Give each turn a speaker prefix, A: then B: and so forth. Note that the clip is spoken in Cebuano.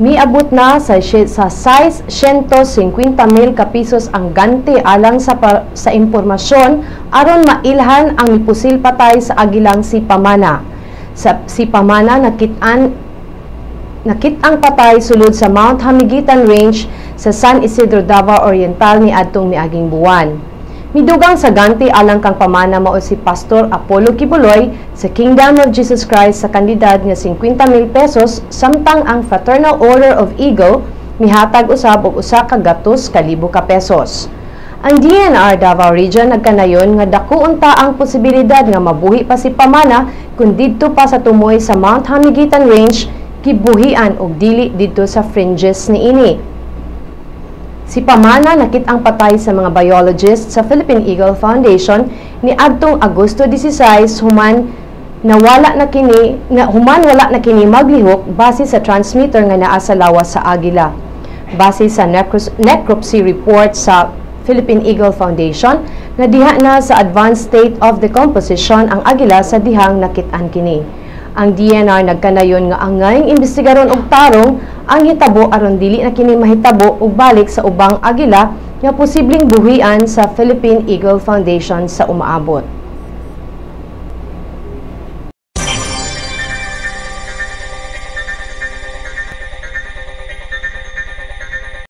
A: Miabot na sa 650 mil ka pesos ang ganti alang sa impormasyon aron mailhan ang mipusil patay sa agilang si Pamana. Si Pamana nakit-ang patay sulod sa Mount Hamigitan Range sa San Isidro, Davao Oriental ni adtong miaging buwan. Midugang sa ganti alang kang Pamana mao si Pastor Apollo Quiboloy sa Kingdom of Jesus Christ sa kantidad nga 50 mil pesos, samtang ang Fraternal Order of Eagle mihatag usab og 100,000 ka pesos. Ang DENR Davao Region nagkanayon nga dako unta ang posibilidad nga mabuhi pa si Pamana kung didto pa sa tumoy sa Mount Hamigitan Range gibuhian og dili didto sa fringes niini. Si Pamana nakit-ang patay sa mga biologists sa Philippine Eagle Foundation ni adtong Agosto 16 human wala na kini maglihok base sa transmitter nga naa sa lawas sa agila. Base sa necropsy report sa Philippine Eagle Foundation, nga diha na sa advanced state of decomposition ang agila sa dihang nakit-an kini. Ang DENR nagkanayon nga angayng imbestigaron og tarong ang hitabo aron dili na kini mahitabo og balik sa ubang agila nga posibleng buhian sa Philippine Eagle Foundation sa umaabot.